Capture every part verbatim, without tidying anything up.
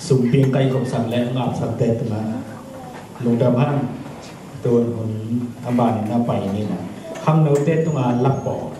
Sumping kaikhopsak le ngapsakte tungah lungdam hang. Tun hun a banin a pai ni na, khangnote tungah lapaw.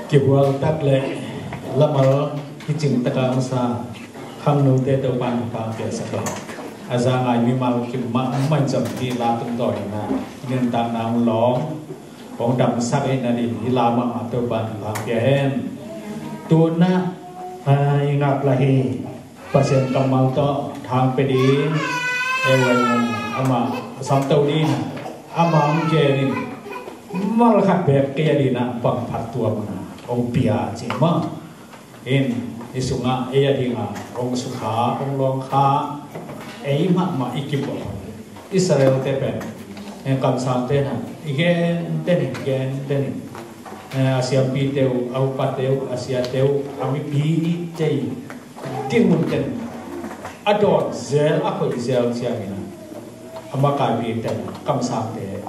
Kibual tak le lamal kicing taka hong sa khangnote Topan hong pia sak lo. A za ngai mimal kim mahmah in zom hi la tungtawn in a, nuntakna hong lawng, hong damsak hi na ding hi la mahmah Topan hong pia hen. Tuna, a, i ngak la hi. Pasian kammal tawh thang pia ding. Ei wai mun amah a samto ding, amah hong gen in, mal khat beek kei a ding a pang phat tuam na hong pia ci mah. In i sungah ei a ding a hong sukha, hong lawngkha, ei mahmah i kip uh. Israel te pen, eh, kamsangte na i gen den in, gen den in, eh, a siampite uh, a upate uh, a siate uh, a mipite in, dinmun ten a dawn zel, a hoih zel ciangin a makaipite, kamsangte,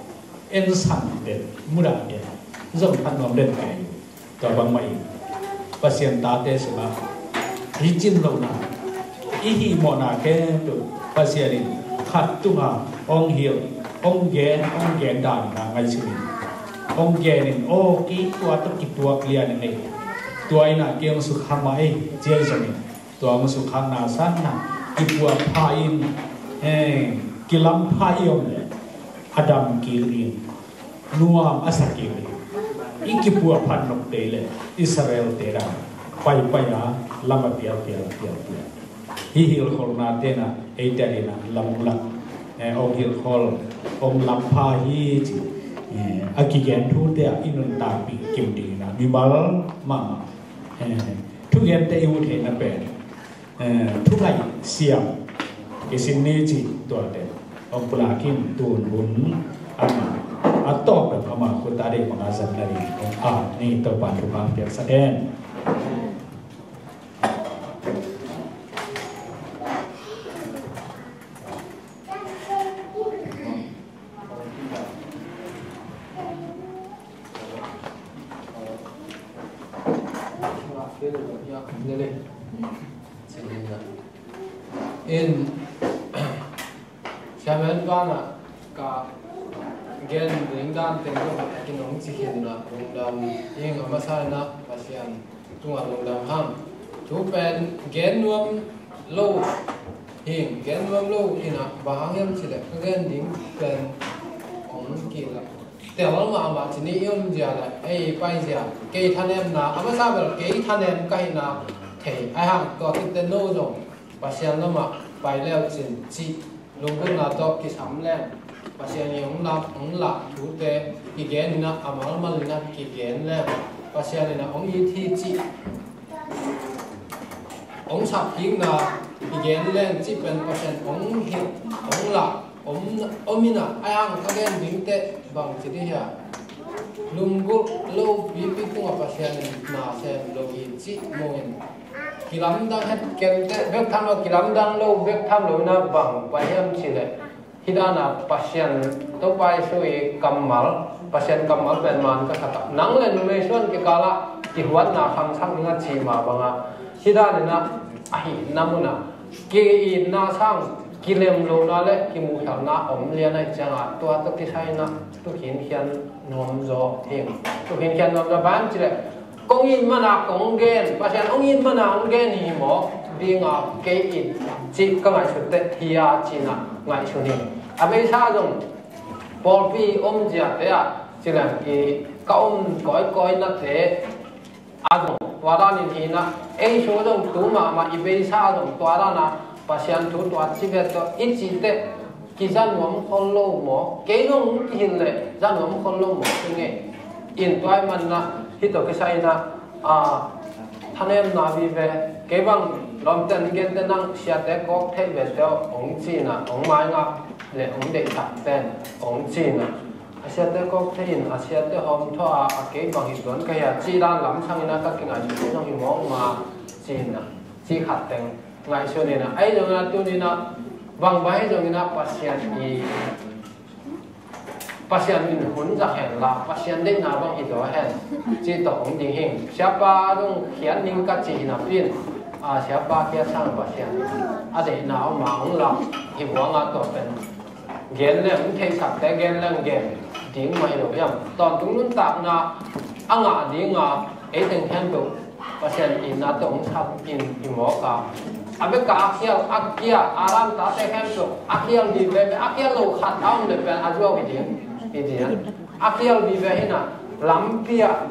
ensan den, mudah den, zong phat nuam den kei. Tua bangmah in Pasian tate sungah i cin lohna, i hihmawhna khempeuh Pasian in khat tungah hong hilh, hong gen, hong gen dan in a ngaihsun in, hong gen in, aw, kei tua tawh kituak lian ing ei. Tua in a kei hong sukha mah ei, ci-in zong in tua hong sukha na san na kipuah pha in, eh, kilam pha i om leh a dam kik ding, nuam a sa kik ding. I kipuah phat nop kei leh Israel te dan paipai a, lam a pialpial a pialpial. Hih hilhkholhna tenah eite adingin lam ung lak, eh, om hilhkholh, om lam pha hi ci, eh, a kigen thute ah i nuntakpih kim dingin ah mimal mahmah, eh, thugente i ut theihna pen, eh, thungaih siam i sin ni ci. Tuate hong pulak in, tun hun amah a tawp bek amah khut a deih banga zat nading hong at ni. Topa thupha piaksak hen. In Siamen vanah ka gen ding dan teng zong a kinong ci khin na lungdam ing. A masa inah Pasian tungah lungdam hang. Thu pen gen nuam lo hing, gen nuam lo inah, bang hang hiam cileh ka gen ding pen hong kilak tel mahmah ci ni. I om zia le ei pai zia, kei thanemna, a masa bel kei thanem ka hihna thei ai hang, tua khit teh no zong Pasian lamah pai leu cin cih lunggulhna tawh kisam leng, Pasian in hong lak, hong lak thute kigen inah, a malmal inah kigen leng, Pasian inah hong it hi cih hong sakkikna kigen leng cih pen Pasian hong hilh, hong lak om, om inah, ai hang ka gen ding teh bang ci dih hia, lunggulh lo pipi tungah Pasian in na sem lo hi cih mawh in, kilamdang het kei teh bek tham lo, kilamdang lo bek tham lo inah bang pai hiam cileh, hih dana Pasian, Topa Jesu i kammal, Pasian kammal pen man ka khat ah, nang le numei suan kikalah kihuatna khangsak ding a ci mah banga, hih dan inah a hihna munah ki-itna sang, kilem lohna le kimuhkhialna om lian ahih ciangah, tua tawh kisai inah tu khinkhian nuam zaw hing. Tu khinkhian nuam zaw bang cileh, kong it mana kong gen, Pasian hong it mana hong gen hi maw, dinga kei it cih ka ngaihsut teh hi a cinah ngaihsun hi. A beisa zong pawlpi om ziate ah cileng i ka om kawikawi nate a zong tua danin hinah, ei su zong tu mahmah i beisa zong tua dana Pasian thu tua ci vet tawh i cih teh kiza nuam khol lo maw? Kei zong kihilh leh za nuam khol lo maw? Ci ngei in, tua ih manna hih tawh kisai inah, a, thanemna vive. Kei bang lawmten gente nang siate kawk theih vete hong cinah, hong maingap le hong deihsak pen hong cinah, a siate kawk thei in a siate hawm thawh a, a kei bang hi tuan ka hi a, cih dan lam sang inah ka kingaihsut zong hi mawkmawk cinah, cih khat teng ngaihsun inah, ahi zongin a tuni inah bang bang hi zongin a Pasian i, Pasian in hun zak hen la, Pasian deihna bang hi zaw hen, cih tawh hong ding hing. Siapa zong khiat ning ka cih hi napi in, a, siapa khiat sang Pasian a deihna om a hong lak hi buang a, tua pen gen leng, theihsakte gen leng gen ding mah hi lo hiam? Tawntung nuntakna a ngah dinga ei teng khempeuh Pasian itna tawh hong sap in i mawk a. A beka a khial, a kia, Adam tate khempeuh a khial vive, a khial lo khat a om le pen a zuau hi ding, hi ding. A khial vive hi na, lampi ah,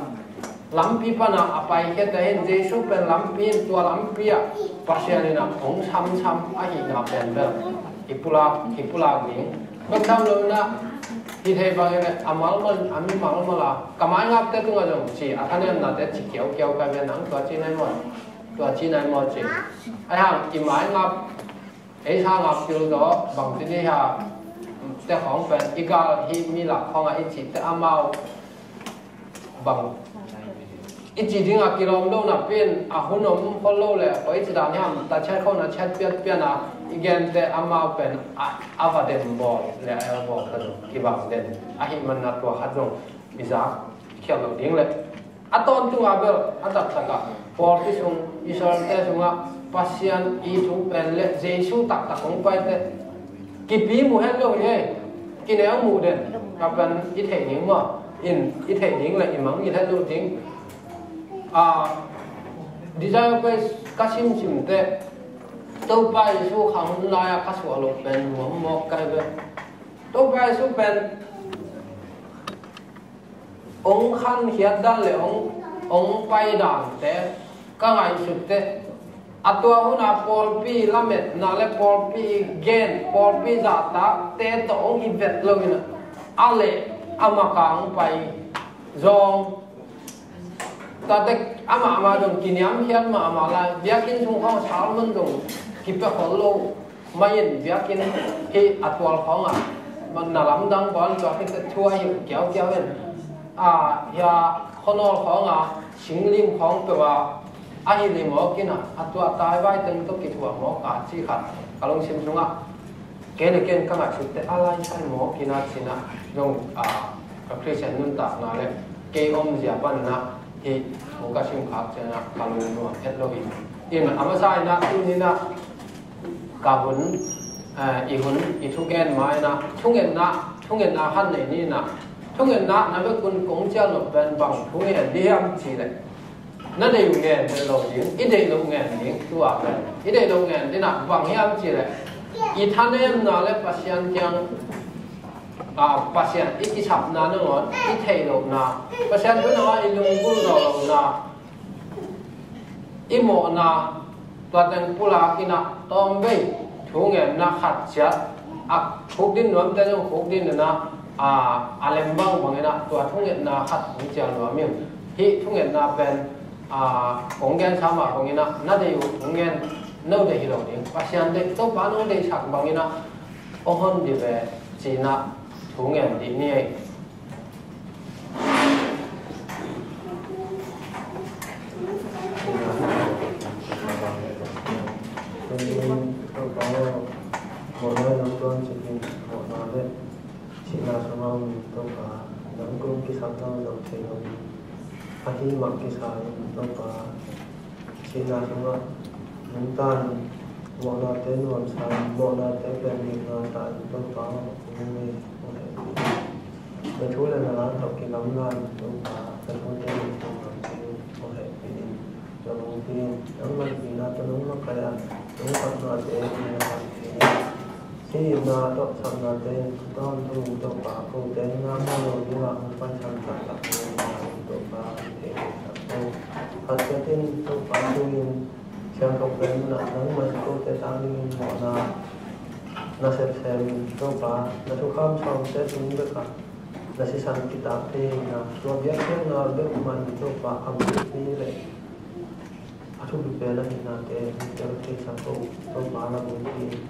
lampi pana a paikhiate hin Jesu pen lampi in, tua lampi ah Pasian in a hong samsam ahihna pen bel i pulak, i pulak ding. Bek tham lo in a, hi thei bangin a malmal, a mi malmal a, ka maingapte tungah zong ci, a thanemnate ci kiaukiau ka ve, nang tua ci nai maw, tua ci nai maw ci. Ahi hang i maingap, ei sangap pil zaw bang ci ni ha, te khawng pen i gal hi mi lak khawngah i cihte amau bang i cih dingah kilawm lo napi in, a hun om khol lo le, koi ci dan hiam, ta chet khawng na chet piatpiat a, i gente amau pen a, a va dem bawl le a el bawl khat zong kibang den ahih man a, tua khat zong i zak khial lo ding le. A tawntung a bel a taktak ah pawlpi sung, Israelte sungah Pasian i thu pen le Jesu taktak hong paite kipi mu het lo hi ei. Kineu mu den, ka pen i theih ding maw, in i theih ding le i mangngilh het lo ding. A, Desire Quest ka simsim teh, Topa Jesu kha hun lai-a ka suah lo pen nuam mawk kai ve. Topa Jesu pen hong khankhiat dan le hong, hong pai dante, Ka ngaihsut teh a tua hun a pawlpi lametna le pawlpi gen, pawlpi zahtakte tawh hong hi vet lo in a, a leh a makaang pai zawng. Tate amah mah dong kiniamkhiat mahmah lai, biakinn sung khawng sermon dong kipia khol lo. Mah in biakinn hi a tual khawngah na lamdang bawl tua khit teh thu a hilh kiaukiau in. A, hia khuanawl khawngah singlim khawng peuh a, a hilh hi mawk in a, a tua taivai teng tawh kituak mawk a cih khat ka lungsim sungah. Kei le ken ka ngaihsut teh a lai sai mawk in a cih in a, zong, a, ka Khristian nuntakna le kei omzia pan in a, hih thu ka sim khak ciangin a ka lungnuam het lo hi. In a masa in a tuni in a ka hun, eh, i hun, i thugen ma in a, thungetna, thungetna khat nei ni in a, thungetna na bek un kong cial nop pen bang thungen ding hiam cih leh, na deih uh ngen bel lo ding, i deih loh ngen ding, tua pen i deih loh ngen ding a, bang hiam cih leh i thanemna le Pasian kiang, ah, Pasian i kisapna nangawn i theih lohna, Pasian thu nangawn i lunggulh lohna, i mawhna, tua teng pulak in a tawmvei thungetna khat ciat a khukdin nuamte zong khukdin in a, a, a lem bangbang in a tua thungetna khat hong cial nuam ing. Hih thungetna pen, a, kong gensa mah bang in a, na deih uh thungen, no deih hi lo ding, Pasian deih, Topa nong deihsak bang in a hong hon dih ve ci in a thungen dih ni ei. Mawhna lam tuan cikin mawhna le sihna sungah om Topa, nang kong kisap lo zo thei lo. Ahi mah kisa in Topa, sihna sungah nungta in mawhnate nuamsa in, mawhnate pen ngimna sa in Topa aw, kong ngai aw hehpih in. Na thu le na la tawh kigamla in Topa, na thute nong sung lam cing aw hehpih in. Nong pin, nang manpina tawh nong makaih a, nong sapnate nong makaih in. Sihna tawh sapnate in tawntung in Topa, kote na mawh lo dingah hong paisan taktak in Topa, in thei taktak ko. Khat ciatin Topa thu in siangtho pen munah nangmah in kote tang dingin mawhna na sepsem in Topa, na thukham sawmte tung bekah na sisan kitak thei in a, tua biakpiakna bek mah in Topa a bulpi le a thupi pen a hihnate hong tel theisak ko. Topa na bulpi in,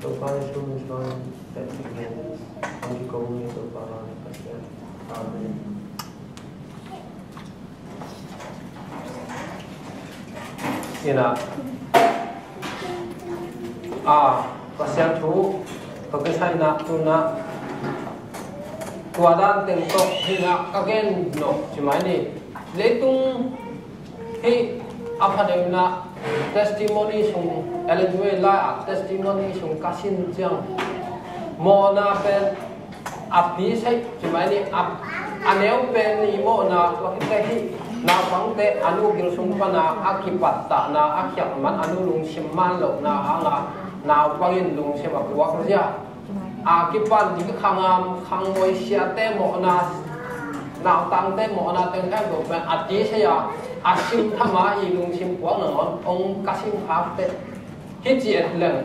Topa Jesu min suang in hehpih in hong kiko hi Topa vanglian Pasian. Amen. In a, a, Pasian thu ka kisai in a, tu in a, tua dan teng tawh hi in a ka gen nop ci mai ni. Leitung hih a pha deuh in a testimony sung, Ellen White lai a testimony sung ka sin ciang, mawhna pen a pi sai ci mai ni, a, a neu pen i mawhna, tua khit teh hih naupangte a nu gil sung pan a, a kipattahna, a khialh man, a nu lungsim man lohna hang a, naupang in lungsim a puak zia. A kipan ding khangam, khangmoi siate mawhna, nautangte mawhna teng khempeuh pen a ti sai a, a sim tham a, i lungsim puak nangawn hong ka sim khak teh, hih ci et leng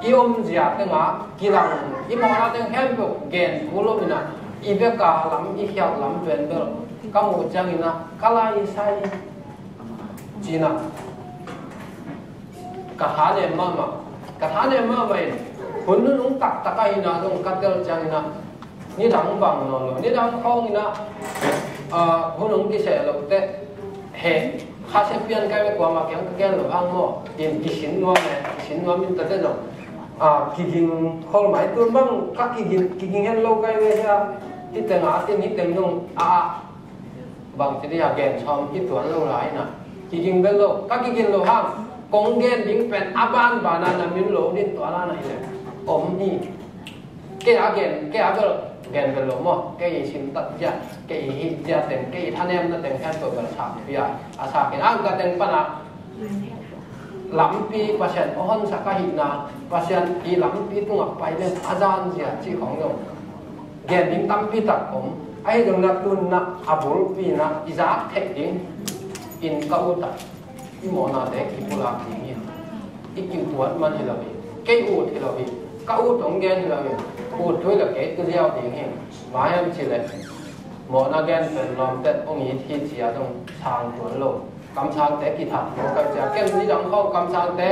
i omzia tengah kilang, i mawhna teng khempeuh gen kul lo in a, i bek a lam, i khialh lam pen bel ka muh ciangin a ka lai sai ci in a, ka thanem mahmah, ka thanem mahmah in, hun nunung taktak a hi in a zong ka tel ciangin a, nidang bang nawn lo, nidang khawng in a, ah, hun hong kiseh loh teh, he, khasia pian kai ve, kuamah kiang ka gen lo hang maw, in kisin nuam e, kisin nuam in tate zong, ah, kiging khol mai, tun bang ka kiging, kiging hen lo kai ve hia, hih teng a, tin hih teng zong, ah, bangci dih a gen sawm i tuan lo lai in a, kiging bel lo, ka kiging lo hang, kong gen ding pen a banban a na min lo ding tuan a na hi leh om hi. Kei a gen, kei a bel gen bel lo maw, kei i sim tat zia, kei i hih zia teng, kei i thanemna teng hen tua bel sak pia, a sak in ang ka teng pan a lampi Pasian a honsak ahihna, Pasian i lampi tungah pai len a zan zia cih khawng zong gen ding tampi tak om. Ahi zongin a tun in a a bulpi in a i zak theih ding, In ka ut ah i mawhnate kipulak ding hi. I kiutuat man hi lo hi. Kei ut hi lo hi. Ka ut hong gen hi lo hi. Ut thu hi lo, kei tu ziau ding hi. Mah hiam cih leh mawhna gen pen lawmte hong it hi ci-a zong sang tuan lo. Kamsangte kithah mawk a, cia ken nidang khawng kamsangte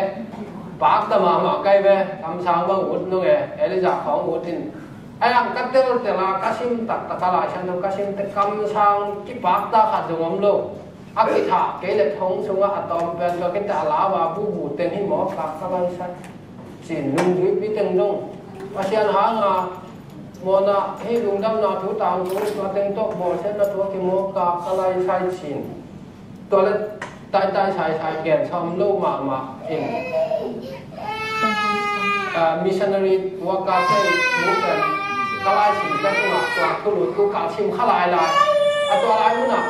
pakta mahmah kai ve. Kamsang bang ut nung e, Elijah khawng ut in. Ai ang ka teltel a, ka sim taktak a, Lai Siangtho ka sim teh kamsang kipakta khat zong om lo. A kithah kei le thong sungah a tawm pen tua kei teh a lau a bubu teng hi mawk a, ka laisai. Cin nungzuipi teng dong Pasian hanga mawhna hi, lungdamna thu tangthu tua teng tawh bawlsiatna thu a kimawk a, ka laisai cin. Tua le taitai saisai gen sawm lo mahmah in. Ah, missionary worker te thu pen ka laisim te tungah tua thulu tu ka sim kha lailai. A tua lai munah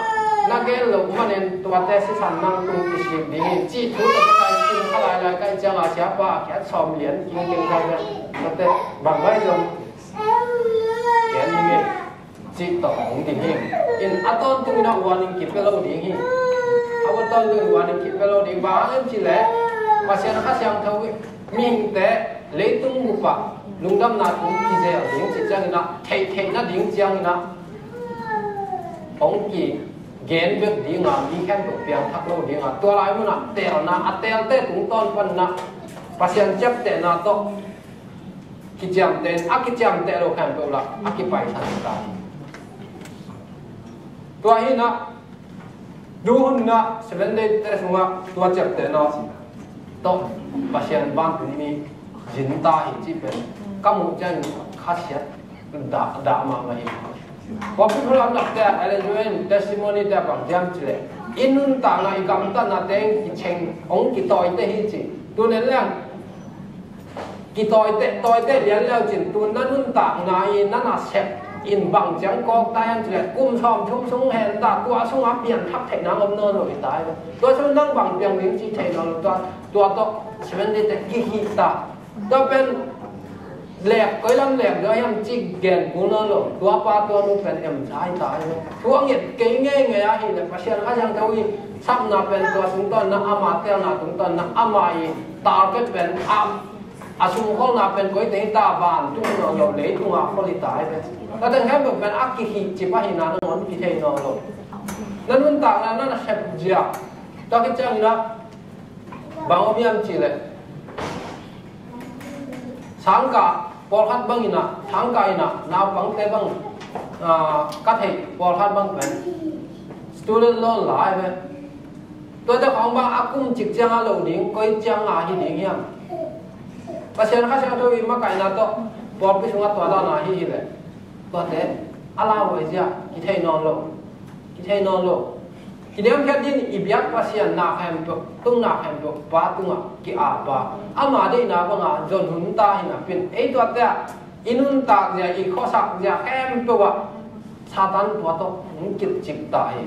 na gen loh manin tuate sisan nang tung kisik ding hi cih thu tawh ka sim kha lailai ka hih ciangin siapa kiat sawm lian kingkeng ka ve. Tuate bang vai zong gen ding hi cih tawh hong ding hi. In a tawntung in a warning kipia lo ding hi. A tawntung in warning kipia lo ding. Bang hang hiam cih leh Pasian Kha Siangtho in mihingte leitung bup ah lungdamna thu kizel ding cih ciangin a, theihtheih nading ciangin a, hong kigen bek ding a, mi khempeuh piangthak lo ding a, tua lai munah teelna, a teelte tungtawn panin a Pasian ciaptehna tawh kiciamteh, a kiciamteh lo khempeuh lah a kipaisan ta hi. Tua hi in a, duhun in a Seven Day te sungah tua ciaptehna tawh Pasian vantungmi zin ta hi cih pen ka muh ciangin khasiat dah, dah mahmah hi. Pawlpi program lakte ah Ellen White testimony te ah bang hiam cih leh, i nuntakna, i gamtatna teng kiceng hong kitawite hi ci. Tun en leng kitawite, tawite lian leu cin, tun na nuntakna i na nasep in bang ciang kawk ta hiam cih leh, kum sawmthum sung hen ta, tua sungah pianthak theihna om nawn lo hi ta hi. Tua sung nang bang piang ding cih thei nawn lo, tua, tua tawh Seven Day te kihih ta. Tua pen lek, koi lam lek dua hiam cih gen kul nawn lo. Tua pa tua nu pen em sa hi ta hi. Thu a nget kei ngeingei ahih leh Pasian Kha Siangtho i sapna pen tua tungtawn in a, ama teelna tungtawn in a, ama i target pen a, a sungkhawlna pen koite hi ta, vantung nawn lo, leitung a khol hi ta hi pen. Tua teng khempeuh pen a kihih cip ahihna nangawn kithei nawn lo. Na nuntakna, na nasep zia. Tua khit ciangin a bang om hiam cih leh, sangkah pawlkhat bangin a, sangkah in a, naupangte bang, ah, ka theih pawlkhat bang pen student loan la hi ve. Tuate khawng bang a kum cik ciang a lo ding, koi ciang a hi ding hiam? Pasian Kha Siangtho i makaihna tawh pawlpi sungah tua dan a hi hi leh, tuate a lauhuai zia kithei nawn lo. Kithei nawn lo. Kiniamkhiat ding, i biak Pasian na khempeuh, tungna khempeuh Pa tungah ki-ap a, ama deihna banga zon hun ta hi napi in, ei tuate ah i nuntak zia, i khuasak zia khempeuh ah Satan tua tawh hong kilcip ta hi.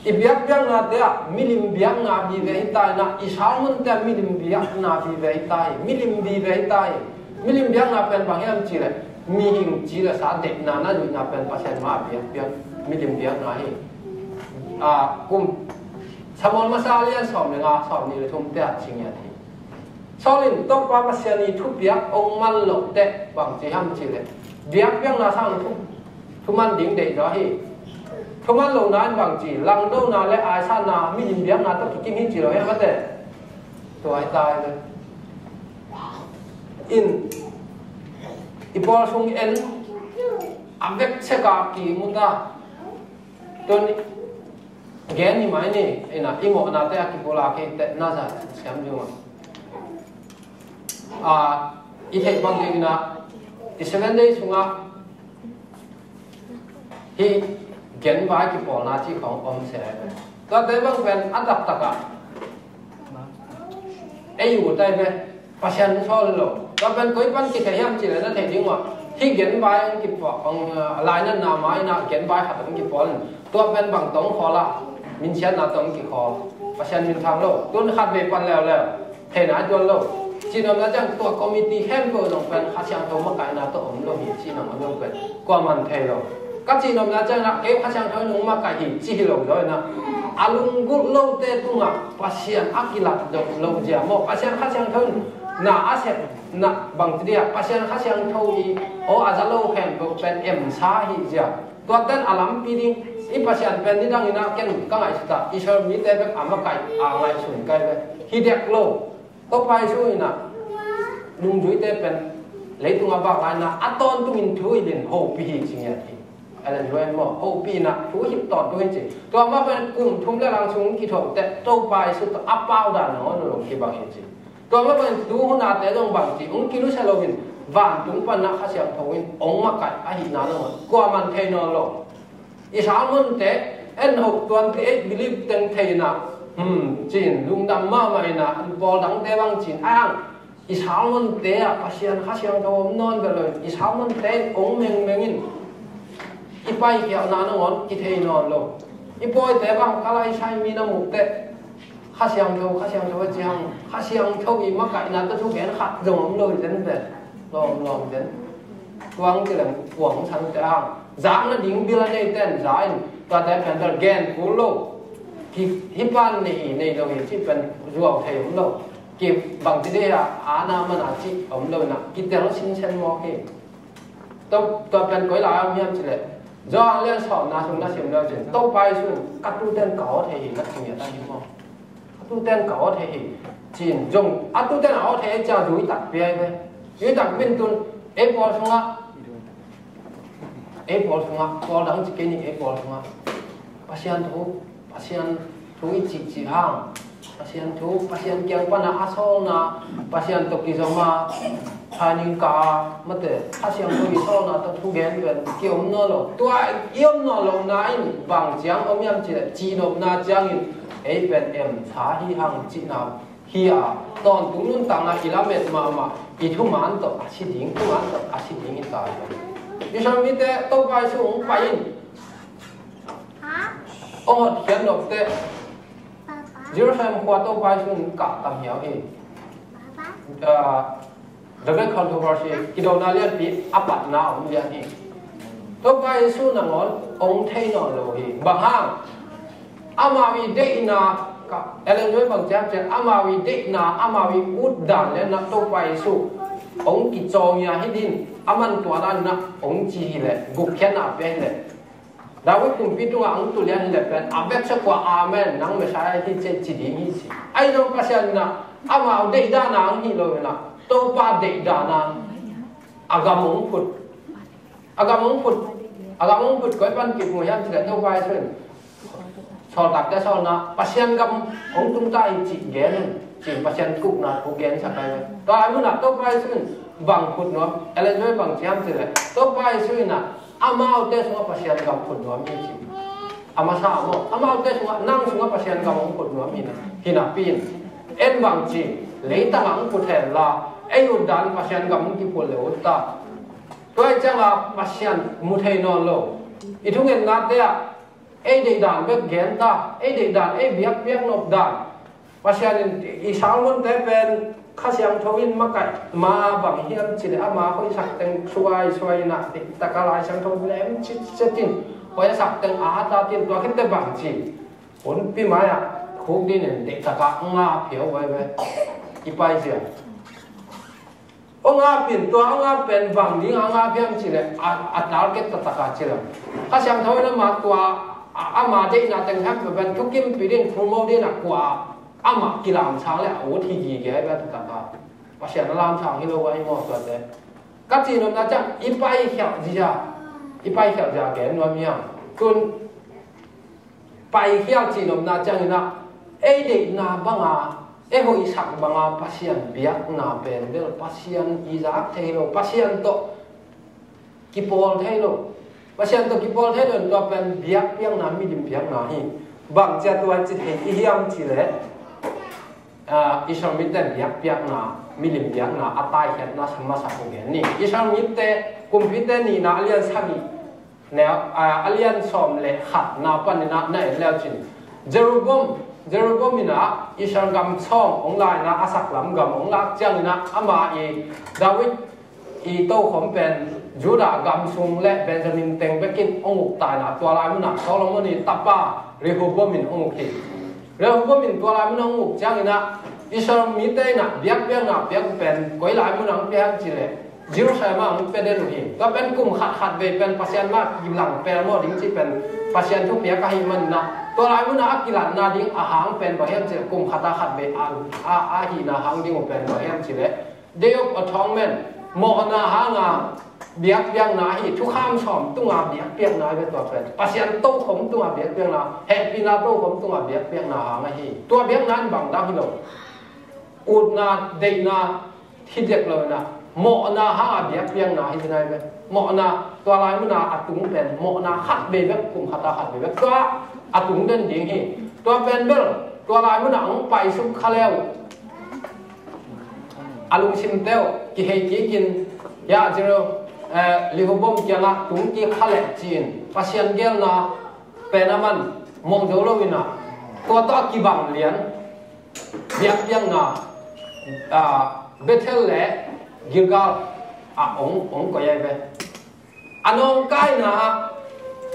I biakpiaknate ah milim biakna vive hi ta hi in a, i sermonte ah milim biakna vive hi ta hi. Milim vive hi ta hi. Milim biakna pen bang hiam cih leh, mihing ci le sa deihna na zuihna pen Pasian ma biakpiak, milim biakna hi. A, kum Samuel masa lian sawm le nga, sawmnih le thumte ah ci ngiat hi. Saul in Topa Pasian i thupiak hong man loh teh bang ci hiam cih leh, biakpiakna sang thu, thuman ding deih zaw hi. Thuman lohna in bang ci, langdona le aisanna, milim biakna tawh kikim hi ci lo hiam a te? Tua hi ta hi ve. In, i pawl sung en, a vek sek a ki mu ta. Tun gen hi mai ni, in a, i mawhnate a kipulak hi teh na za siam ding uh a. A, i theih bang ding in a, i Seven Day sungah hih genvai kipawlna cih khawng om se. Tuate bang pen a taktak ah ei uh tai ve. Pasian sawl lo. Tua pen koi pan kithei hiam cih leh na theih ding uh a, hih genvai hong kipawl, hong, a, lainatna ma in a genvai khat hong kipawl in, tua pen bang tawh hong khawl a, minsiatna tawh hong kikhawl. Pasian minthang lo. Tun khat vei pan leuleu, theihna tuan lo. Cihnopna ciang tua committee khempeuh zong pen Kha Siangtho makaihna tawh om lo hi cih nangawn zong pen kuaman thei lo. Ka cihnopna ciang a, kei Kha Siangtho in hong makaih hi ci hi lo zaw in a, A lunggulh lote tungah Pasian a kilat dok lo zia maw? Pasian Kha Siangtho in na a sep na bangci dia Pasian Kha Siangtho i aw a za lo hen bok pen emsa hi zia. Tuaten a lampi ding i Pasian pen nidang inah ken ka ngaihsut ah Israel mite bek a makaih a ngaihsun kai ve. Hi dek lo. Topa Jesu inah nungzuite pen leitung a bak lai inah a tawntungin thu hilhin hopih hi ci ngiat hi. Ellen White maw, hopih inah thu hilh tawntung hi ci. Tua mah pen kum thum le lang sung kithoh teh Topa Jesu tawh a pau dan nangawn lo kibang hi ci. Tua mah pen tu hunate zong bang ci, hong kilusia loin vantung panah Kha Siangtho in hong makaih ahihna nangawn kuaman thei nawn lo. I sermonte en hoh twenty eight believe teng thei inah, hmm, cin lungdam mahmah inah pawl dangte bang cin a hang. I sermonte ah Pasian Kha Siangtho om nawn ve lo in i sermonte in ong mengmeng in i paikhialhna nangawn kithei nawn lo. I pawite bang ka laisai mi na muh teh Kha Siangtho, Kha Siangtho a ci hang, Kha Siangtho i makaihna tawh thugen khat zong om lo hi zen ve. Lawm lawm zen. Tuang ci leng kuang sangte a hang. Zak nading bil a neite in za in, tuate pen bel gen kul lo. Ki, hih pan nei hi nei lo hi cih pen zuau thei om lo. Ki bangci dei a, a na man a cih om lo na, kitel sinsen mawk hi. Tua, tua pen koi lai a om hiam cih leh, Johan lian sawmna sung na sim leu cin, Topa Jesu in ka tute in ka aw thei hi na ci ngiat a hi maw? A tuten ka aw thei hi. Cin zong a tuten a aw thei hi cia zui tak piai ve. Zui tak min tun ei pawl sungah, ei pawl sungah, pawl dang ci kei ning ei pawl sungah Pasian thu, Pasian thu i cihcih hang, Pasian thu, Pasian kiang pana a sawlna, Pasian tawh kizom a, training ka mate, Kha Siangtho i sawlna tawh thugen pen ki om nawn lo. Tua i om nawn lo na in bang ciang om hiam cih leh, cihnopna ciangin ei pen emsa hi hang cihna hi a, tawntung nuntakna i lamet mahmah, i thuman tawh a si ding, thuman tawh a si ding i ta hi. Israel mite Topa Jesu hong pai in, hong hotkhiat nop teh Jerusalem khua Topa Jesu in kah tam hiau hi. Ah, The Great Controversy, kidona lianpi a patna om lian hi. Topa Jesu nangawn ong thei nawn lo hi. Bang hang? Amau i deihna, ka Ellen White bang ciam ciam, amau i deihna, amau i ut dan le na Topa Jesu ong kicawng ia hi din, a man tua dan na ong ci hi le, gupkhiatna pia hi le. David kumpi tungah ang tu lian hi le pen a veksa kua amen, nang Messiah hi ci, ci ding hi ci. Ai zong Pasian na amau deih dan ang hi lo na, Topa deih dan ang a gam ong phut. A gam ong phut. A gam ong phut koi pan kip mu hiam ci le Topa Jesu in sawltakte sawlna Pasian gam ong tung ta hi ci gen in ci Pasian kukna thu gen sa kai ve. Tua ai mun ah Topa Jesu in bang phut nuam, Ellen White bang ciam ci le Topa Jesu in a Amaute sungah Pasian gam phut nuam hi ci. A masa maw, amaute sungah nang sungah Pasian gam hong phut nuam hi na, hi napi in. En bang ci, leitang ah hong phut hen la, ei ut dan Pasian gam hong kiphut le ut ta. Tua hi ciangah Pasian mu thei nawn lo. I thungetnate ah, ei deih dan bek gen ta, ei deih dan, ei biakpiak nop dan. Pasian in i sermonte pen Kha Siangtho in makaih ma bang hiam ci le ama hoihsak teng suai suai in a deihtaka Lai Siangtho lem citcet in hoihsak teng a hata tin tua khitte bang ci. Hunpi mai-ah khuk din in deihtaka nga phiau vai ve. I paizia Hong ap in tua hong ap pen bang ding a hong ap hiam cih leh a, a target taktak a ci lo. Kha Siangtho in amah tua a, ama deihna teng hiam tua pen thukim pih ding, promote ding a kua amah kilamsang leh a ut hi gige hi pen taktak a. Pasian a lamsang hi lo a hi maw tuate. Ka cihnopna ciang i paikhialh zia, i paikhialh zia gen nuam hiam? Tun paikhial cihnopna ciangin ah ei deihna banga, ei hoihsak banga Pasian biakna pen bel Pasian i zak thei lo, Pasian tawh kipawl thei lo. Pasian tawh kipawl thei lo in tua pen biakpiakna, milim biakna hi. Bang cia tua ci thei i hiam cih leh, ah, Israel mite biakpiakna, milim biakna a taikhiatna sa masa ko gen ni. Israel mite kumpite nihna a lian sagih neu, a, a lian sawm le khatna panin ah na en leu cin. Jeroboam, Jeroboam in ah Israel gam sawng hong la in ah a saklam gam hong lak ciangin ah ama i David i tokhom pen Judah gam sung le Benjamin teng bekin hong uk ta in ah, tua lai munah Solomon i tapa Rehoboam in hong uk hi. Rehoboam in tua lai munah hong uk ciangin ah, Israel mite in ah biakpiakna piak uh pen koi lai munah hong pia hiam cih leh Jerusalem ah hong pia den uh hi. Tua pen kum khat khat vei pen Pasian mah kilang pelmawh ding cih pen Pasian thupiak ahih manin ah, tua lai munah a kilatna ding a hang pen bang hiam cih leh kum khat ah khat vei a, a, a hihna hang ding uh pen bang hiam cih leh Day of Atonement, mawhna hanga biakpiakna ahi, thukham sawm tunga biakpiakna ahi ve tua pen. Pasian tokhom tunga biakpiakna, hehpihna tokhom tunga biakpiakna hang ahi. Tua biakna in bang dang hi lo. Utna, deihna, hi dek lo in ah, mawhna hanga biakpiakna hi zina ahi ve. Mawhna, tua lai muna a tung pen, mawhna khat vei bek, kum khat a khat vei bek. Tua a tung den ding hi. Tua pen bel, tua lai muna hong paisuk kha leu a lungsim teuh kihei kikin, ya, zero, eh, Rehoboam kiangah tung kik kha leh ci-in Pasian gelna pen a man mong zo lo in ah, tua tawh a kibang lian biakpiakna, ah, Bethel le Gilgal ah hong, hong koih ahi ve. A nawngkaina,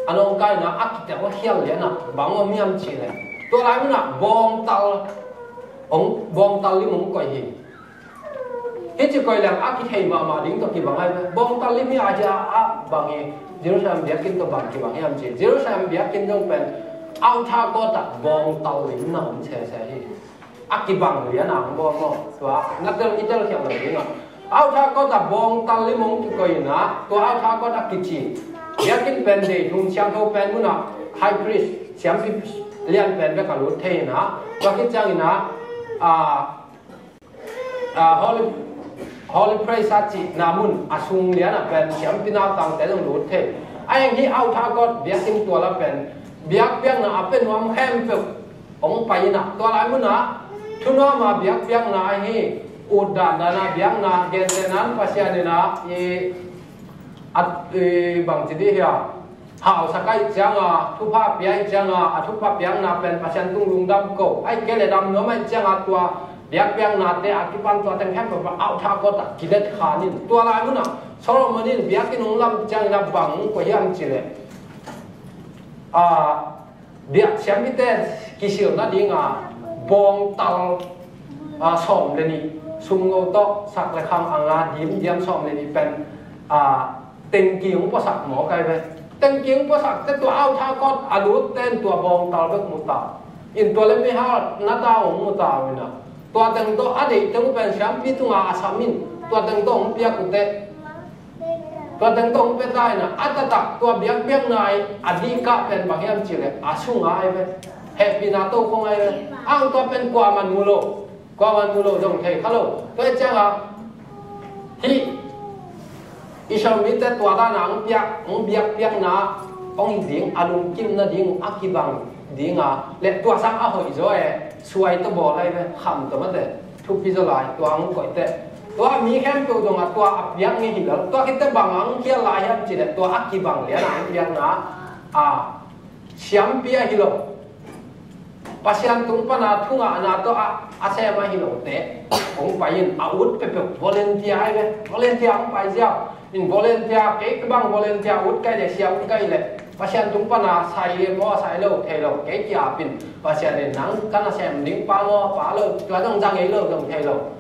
a nawngkaina a kitel khial lian ah bang om hiam cih leh, tua lai munah bawngtal, hong, bawngtal lim hong koih hi. Hih ci koih leng a kithei mahmah ding tawh kibang ahi ve. Bawngtal lim hi a, hi a, a bang hi, Jerusalem biakinn tawh bang kibang hiam cih leh, Jerusalem biakinn zong pen outer court ah bawngtal lim na om sese hi. A kibang lian a hong bawl maw? Tua na tel, i tel khial lo ding ah. Outer court ah bawngtal lim hong kikoih in ah, tua outer court a kici, biakinn pen dei thum, siangtho pen munah high priest, siampi lian pen bek a lut thei in ah, tua khit ciangin ah, ah, ah, holy, holy place a cihna mun a sung lian ah pen siampi nautangte zong lut thei. A eng hi outer court, biakinn tual ah pen biakpiakna a pia nuam khempeuh hong pai in ah, tua lai munah thunuam a biakpiakna ahi, ut dandan a biakna, gentehna in Pasian in ah i, a, i bangci dih hi a, hausak ahih cianga, thupha pia ahih cianga, a thupha piakna pen Pasian tung lungdam ko, ahih kei leh dam nuam ahih cianga tua biakpiaknate a kipan tua teng khempeuh outer court ah kilet khan in, tua lai munah Solomon in biakinn hong lam ciangin ah bang hong koih hiam cih leh, a, biak siampite kisilna dinga bawngtal, a, sawm le nih, sumngo tawh sak le khang a nga, dimdiam sawm le nih pen, a, tengki hong puasak mawk ahi ve. Tengki hong puasak teh tua outer court a lutte in tua bawngtal bek mu ta in, tua le meihal na ta hong mu ta uh in ah, tua teng tawh a deih teng uh pen siampi tunga a sam in, tua teng tawh hong piak uh teh, tua teng tawh hong pia ta in ah, a taktak tua biakpiakna a dihkah pen bang hiam cih leh a sunga ahi ve. Hehpihna tokhom ahi ve. A hang tua pen kuaman mu lo, kuaman mu lo zong thei kha lo. Tua hi ciangah hih Israel mite tua dan a hong piak, hong biakpiakna hong hi ding, a lungkimna ding, a kibang dinga, le tua sang a hoih zaw e, suai tawh bawl ahi ve, kham tawh mate, thupi zaw lai, tua hong koih teh. Tua mi khempeuh zongah tua a piak ngei hi lo. Tua khit teh bang a hong khial lai hiam cih leh, tua a kibang lian a hong piakna, a, siampi ahi lo, Pasian tung pana thungahna tawh a, a sem ahi lote hong pai in, a ut peuhpeuh volunteer ahi ve. Volunteer hong pai ziau in, volunteer, kei bang volunteer, ut ka hih leh, sia ut ka hih leh, Pasian tung pana sai maw, sai lo thei lo, kei ki-ap in, Pasian in nang ka nasem ding pa maw, pa lo, tua zong za ngei lo, zong thei lo.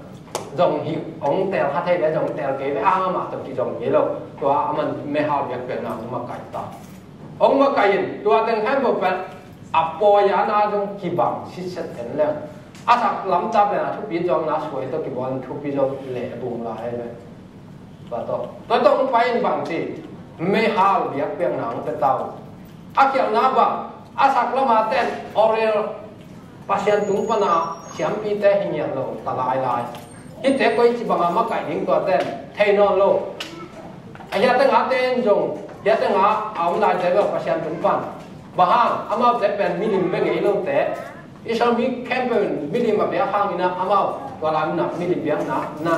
Zong hi, hong teel kha thei ve, zong teel kei ve, a, amah tawh kizom ngei lo. Tua a man meihal biakpiakna hong makaih ta. Hong makaih in, tua teng khempeuh pen a pawi a na zong kibang sitset en leng, a sak lam ta pen a thupi zawkna suai tawh kibawl in, thupi zawk le bum lai ahi ve. Tua tawh, tua tawh hong pai in bang ci, meihal biakpiakna hong pia ta uh. A khialhna bang, a sak lam a ten Oreb Pasian tung pana siampite hi ngiat lo ta lailai. Hihte koici banga makaih ding, tuate thei nawn lo. A hiate ngate in zong, hiate nga a om laite bel Pasian tung pan. Bang hang, amaute pen milim bek ngei lote. Israel mi khempeuh in milim a biak hangin ah amau tua lai munah milim biakna, na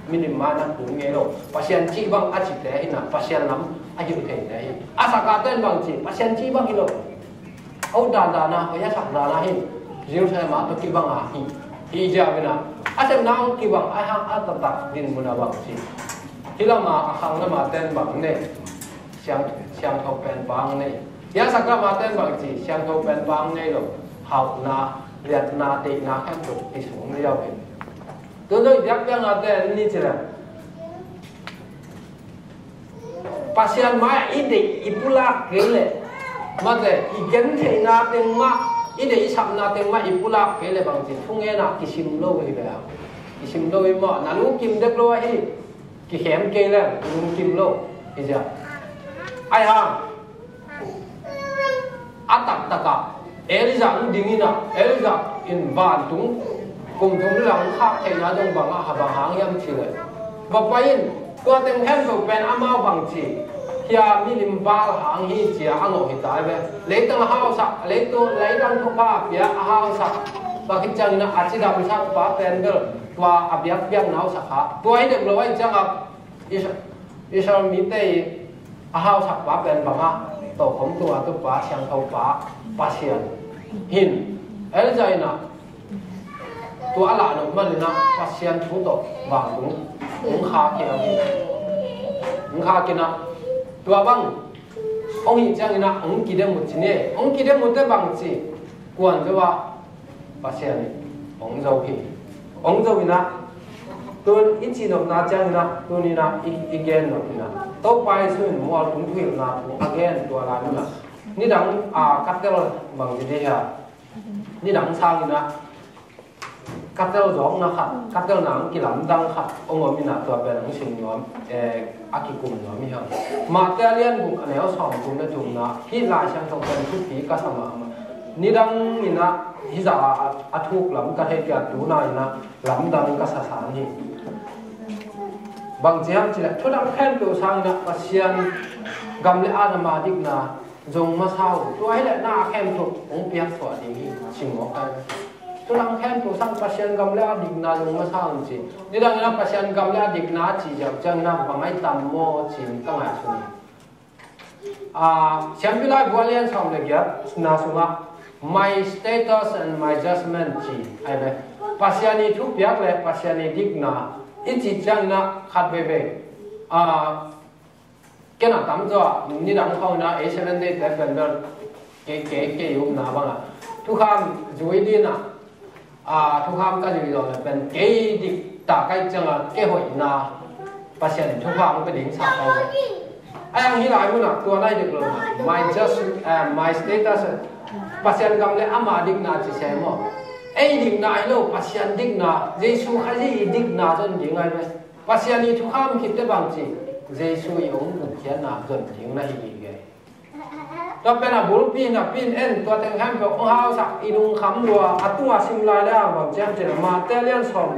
milim ma na tung ngei lo. Pasian cih bang a cite hi in ah, Pasian lam a hilh theite hi. A sakate in bang ci, Pasian cih bang hi lo. Aw, dan dan a, aw, a sak dan a hi. Jerusalem ah tawh kibang a hi. Hi ziau in ah, a sepna hong kibang a, hang a taktak din mun a bang ci. Hih lamah a khang lamah ten bang nei, siang, siangtho pen bang nei. Hiasak lamah ten bang ci, siangtho pen bang nei lo. Hauhna, liatna, deihna khempeuh kisung liau hi. Tun zong i biakpiakna ten ni ci leng, Pasian mai-ah i deih i pulak kei leh, mate, i gentheihna teng mah, i deih i sapna teng mah i pulak kei leh bang ci, thungen ah kisim lo hi ve. Kisim lo hi maw, na lungkim dek lo ahi. Kikhem kei leng lungkim lo hi zia. Ai hang a taktakah Elijah hong ding inah, Elijah in vantung kum thum le lang khak theihna dong bangah ha bang hang hiam ci leh, va pai in, tua teng khempeuh pen amau bang ci, hia milim val hang hi cia a ngawh hi ta ve. Leitang a hausak, leitung, leitang thupha a pia a hausak, tua khit cianginah a cidamsak pa pen bel tua a biakpiakna hausak kha. Tua hi dek lo ahi ciangah Is-, Israel mite i a hausak pa pen bangah, tokhom tunga tu pa, siangtho pa, Pasian hin, Elijah inah tua a lah nop maninah Pasian thu tawh vantung hong khak hi, hong khak inah tua bang hong hih cianginah hong kidem uh ci ni. Hong kidem uh te bang ci, kuan zo ah Pasian in hong zo hi. Hong zo inah tun i cihnopna cianginah tuninah i, i gen nop inah Topa Jesu in mualtung thuhilhna thu a gen tua lai munah nidang a katel bang ci dih hia, nidang sanginah katel zawkna khat, katelna ang kilamdang khat hong om inah tua pen ang sim nuam, eh, a kikum nuam hi hang. Mate a lian guk a neu sawmthum le thumna hih Lai Siangtho pen thupi ka sa mahmah. Nidang inah hih zah a, a thuk lam ka thei kei a, tuna inah lamdang ka sa san hi. Bang ci hiam ci leh thudang khempeuh sanginah Pasian gam le an ama dikna zong masa uh. Tua hi leh na a khempeuh hong piak suah ding hi, ci mawk ai. Thudang khempeuh sang Pasian gam le a dikna zong masa uh ci. Nidang inah Pasian gam le a dikna a ci ziau cianginah bang ai tam maw ci ka ngaihsun hi. Ah, Siampi Laibu a lian sawm le giatna sungah My status and my judgment ci ai ve. Pasian i thupiak le Pasian i dikna i ci cianginah khat veivei, ah, ken a tamzaw ah nidang khawng inah ei Seventh Day te pen bel kei, kei, kei upna bangah thukham zui dinah, ah, thukham ka zui zawh le pen kei dik ta ka hih ciangah kei hoihna Pasian in thukham ka ding sa ka uh. Ai ang hih lai munah tua na hi dik lo na. My just, ah, my status, Pasian gam le ama dikna ci se maw. Ei dikna hi lo, Pasian dikna, Jesu Khazih i dikna zon ding ai ve. Pasian i thukham khitte bang ci, Jesu i hong gupkhiatna zon ding na hi hi ve. Tua pen a bulpi napi in en, tua teng khempeuh hong hausak i lungkham lua, a tungah sim lai le hang bang ci hiam ci leh Mate a lian sawm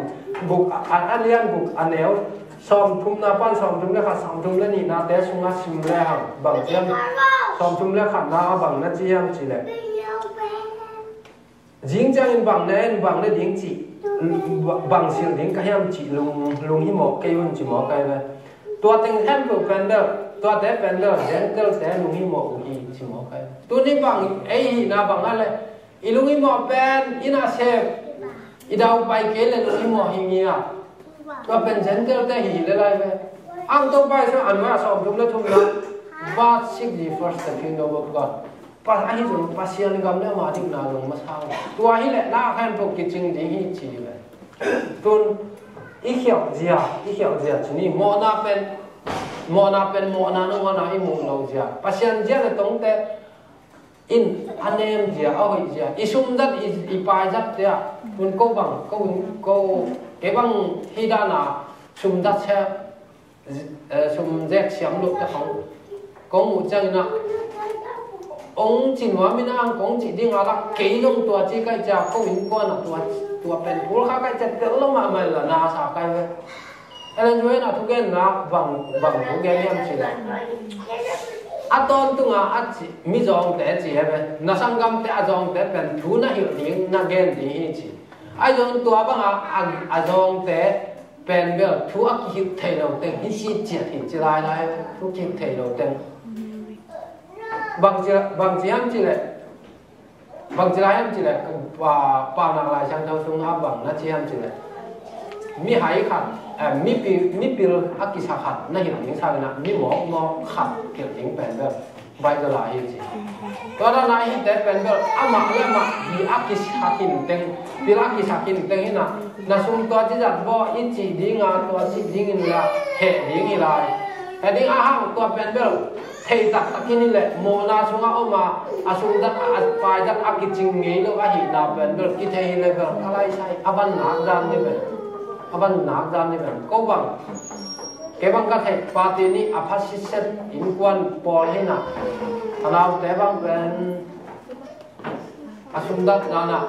guk a, a, a lian guk a neu sawmthumna pan sawmthum le khat, sawmthum le nihnate sungah sim le hang bang ci hiam, sawmthum le khatna a bang na ci hiam ci leh Zing ciangin bang na en, bang na ding cih, bang silh ding ka hiam cih lung, lunghimawh kei un ci mawk ai ve. Tua teng khempeuh pen bel, tuate pen bel, Gentile-te lunghimawh uh hi ci mawk ai ve. Tuni bang, ei hihna bang a le, i lunghimawh pen, i nasep, i daupai kei le lunghimawh hi ngiat. Tua pen Gentile-te hi le lai ve. Ang Topa Jesu a nuai a sawmthum le thumna, but seek ye first the kingdom of God. Pa, ahi zong Pasian gam le ama dikna zong masa uh. Tua hi leh na khempeuh kicing ding hi ci hi ve. Tun i khialh zia, i khialh zia ci ni, mawhna pen, mawhna pen, mawhna nangawn a i muh lo zia. Pasian zia le tongte in a nem zia, a hoih zia. I sumzat, i, i paizatte ah. Tun ko bang, ko, ko, kei bang hi dan a sumzat se, eh, sum zek siam loh te khong kong muh ciangin ah, ong ci nuam in ah, ang kong cih ding a lak, kei zong tua ci kai cia, ko innkuan ah tua, tua pen pul kha kai cia, tel lo mahmah in la na sa kai ve. Ellen White in ah thugenna bang, bang thugen hiam ci leh, a tawntung a a ci, mizawngte ci he ve, na sanggamte a zawngte pen thu na hilh ding, na gen ding hi ci. Ahi zong tua bang a, a, a zawngte pen bel thu a kihilh thei lo teng hi ci ciat hi ci lailai, thu kihilh thei lo teng. Bangci, bangci hiam ci leh, bangci lai hiam ci leh, pa, Paunak Lai Siangtho sungah bang na ci hiam ci leh, mihai khat, eh, mipil, mipil a kisa khat na hilh ding sangin ah, mimawkmawk khat hilh ding pen bel Bible ah hi ci. Tua dan a hihte pen bel amah le amah hi a kisa khin teng, pil a kisa khin teng hi na, na sum tua ci zat baw i cih ding a, tua cih ding in la heh ding hi lai. Heh ding a hang tua pen bel thei taktak in hi leh, mawhna sungah om a, a sum zat a, a pai zat a kicing ngei lo ahihna pen bel kithei hi leh bel a laisai a van nak zan ni pen, a van nak zan ni pen. Ko bang, kei bang ka theih pate nih a pha sitset innkuan pawl hi na, ka naute bang pen a sum zat nana,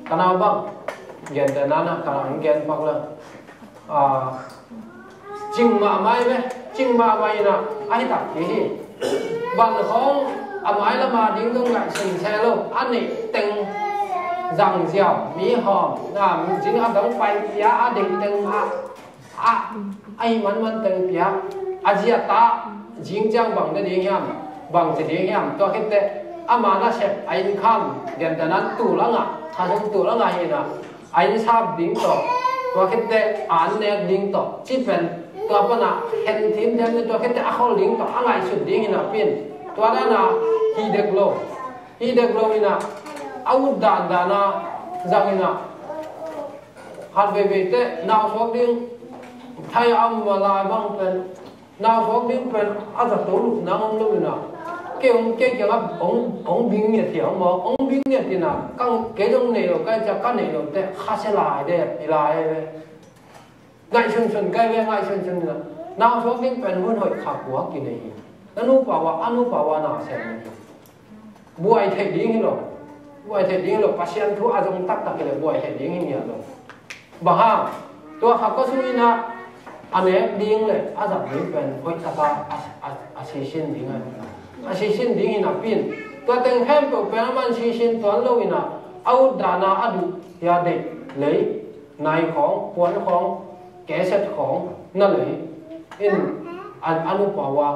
ka nau bang gente nana ka ang gen pak le. Ah, cing mahmah hi ve, cing mahmah hi na, a hi tak hi hi. Van hong a mai lama ding dong ngaihsun se lo, a neih teng zang ziau, mi hawm, na, zing a dong pai pia, a deih teng a, a, a hi manman teng pia, a zia ta, zing ciang bang na ding hiam, bang ci ding hiam, tua khit teh, ama na sep, a income, gente nan tu langah, kha sung tu langah hi na, a innsap ding tawh, tua khit teh a an nek ding tawh, ci pen tua pan a khen thim thiam ni, tua khit teh a khol ding tawh, a ngaihsut ding hi na pen. Tua dan a hi dek lo, hi dek lo hi na, a ut dandan a zang hi na, hat veivei teh nau suak ding, thai a om a lai bang pen, nau suak ding pen a zato lup nang om lo hi na. Kei hong, kei kiangah hong, hong bing ngiat hi hong maw, hong bing ngiat hi na. Ka, kei dong nei lo, ka cia ka nei lo teh kha sia lai de, hi lai ve. Ngaihsunsun ka hi ve, ngaihsunsun hi na. Nau suak ding pen hun hoih kha kua kinei hi. Na nupa ua, a nupa ua na sem hi. Buai theih ding hi lo. Buai theih ding hi lo. Pasian thu a zong taktak hi leh buai theih ding hi ngiat lo. Bang hang, tua kha kua sung in a, a nek ding le a zat ding pen hoih taka a, a, a sisin ding a, a sisin ding hi na pen. Tua teng khempeuh pen a man sisin tuan lo hi na, a ut dan a a duh hi a, deih, lei, nai khawng, puan khawng, keset khawng na lei in, a, a nupa ua